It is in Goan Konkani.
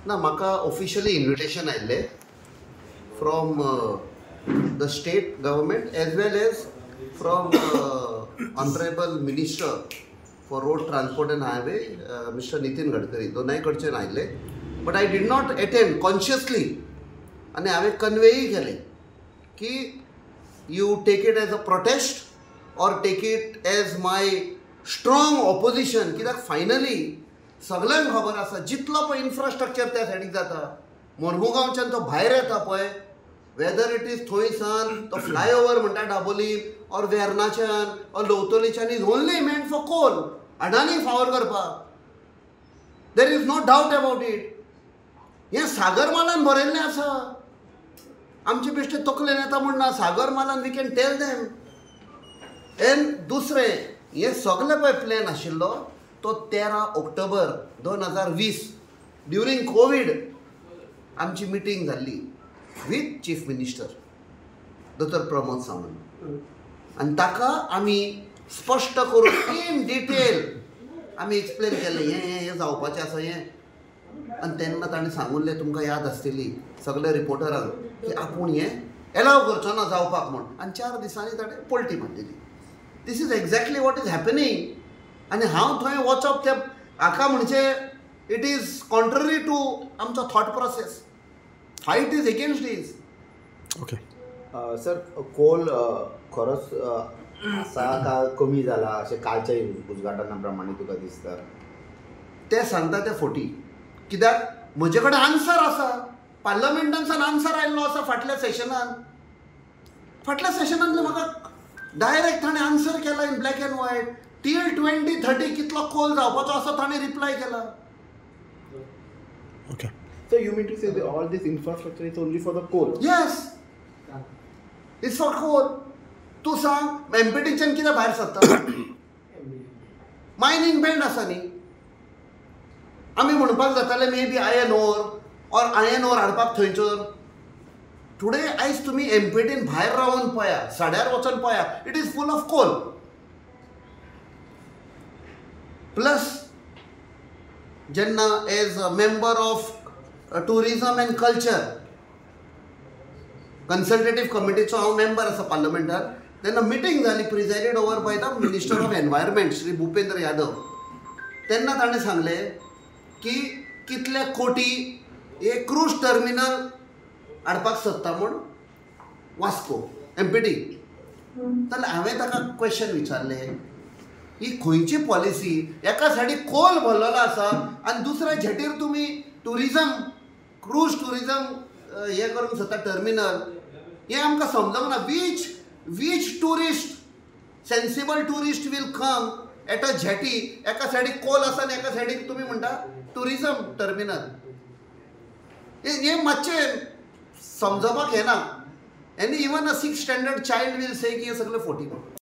ना, म्हाका ऑफिशियली इन्विटेशन आयिल्लें from the state government as well as from honourable minister for road transport and highway mister Nitin Gadkari, दोनाय कडच्यान आयिल्लें. But I did not attend consciously आनी हांवें कन्वेय केलें की you take it as a protest or take it as my strong opposition. कित्याक फायनली सगळ्यांक खबर आसा जितलो पळय इन्फ्रास्ट्रक्चर त्या सायडीक जाता, मोर्मुगांवच्यान तो भायर येता पळय, वेदर it is थंयसान तो फ्लायओवर म्हणटा डाबोली ऑर वेर्नाच्यान ऑर लोवतोलीच्यान is only meant for coal, Adani favour करपाक. There is no doubt about it. हें सागरमालान बरयल्लें आसा, आमचे बेश्टे तकलेन येता म्हूण ना, सागरमालान we can tell them. And दुसरें हें सगळें पळय प्लॅन आशिल्लो तो 13 ऑक्टोबर 2020 ड्युरींग कोवीड आमची मिटींग जाल्ली with chief minister doctor Pramod Sawant आनी ताका आमी स्पश्ट करून इन डिटेल आमी एक्सप्लेन केलें हें हें हें जावपाचें आसा हें. आनी तेन्ना ताणें सांगुल्लें, तुमकां याद आसतली सगल्या रिपोर्टरांक, की आपूण हें एलाव करचो ना जावपाक म्हूण. आनी 4 दिसांनी ताणें पलटी मारलेली. This is exactly what is happening. आनी हांव थंय वचप त्या हाका म्हणजे it is contrary to आमचो thought process. Fight is against this. Okay sir, coal खरोच आसा काय कमी जाला अशें कालच्या उद्घाटना प्रमाणे तुका दिसता? ते सांगता ते फोटी, कित्याक म्हजे कडेन आन्सर आसा, पार्लमेंटानसान आन्सर आयिल्लो आसा फाटल्या सेशनान. फाटल्या सेशनांतले म्हाका डायरेक्ट ताणें आन्सर केला in black and white. Till 2030 कितलो कोल जावपाचो आसा ताणें रिप्लाय केला. Okay. So you mean to say that all this infrastructure is only for the coal? Yes, it's for coal. तूं सांग एमपीटीच्यान कितें भायर सरता? मायनींग बँड आसा न्ही, आमी म्हणपाक जाताले maybe iron ore or iron ore हाडपाक थंयसर. टुडे आयज तुमी एमपीटीन भायर रावन पळया, सड्यार वचोन पळया, it is full of coal. Plus जेन्ना as a member of tourism and culture consultative कमिटीचो हांव मेंबर आसा पार्लमेंटार, तेन्ना मिटींग जाली presided over by the minister of environment Shri Bhupendra Yadav. तेन्ना ताणें सांगलें की कितले कोटी एक क्रूज टर्मिनल हाडपाक सोदता म्हूण वास्को एमपीटी. जाल्यार हांवें ताका क्वेश्चन विचारलें, ही खंयची पॉलिसी? एका सायडीक कोल भरलेलो आसा आनी दुसऱ्या झेटीर तुमी ट्युरिजम, क्रूज ट्युरिजम हें करूंक सोदता टर्मिनल, हें आमकां समजूंक ना. Which tourist, sensible tourist will come at a jetty? एका सायडीक कोल आसा आनी एका सायडीक तुमी म्हणटा ट्युरिजम टर्मिनल. हें मातशें समजपाक येना. आनी even a 6th standard child will say की हें सगळें फोटी म्हणून.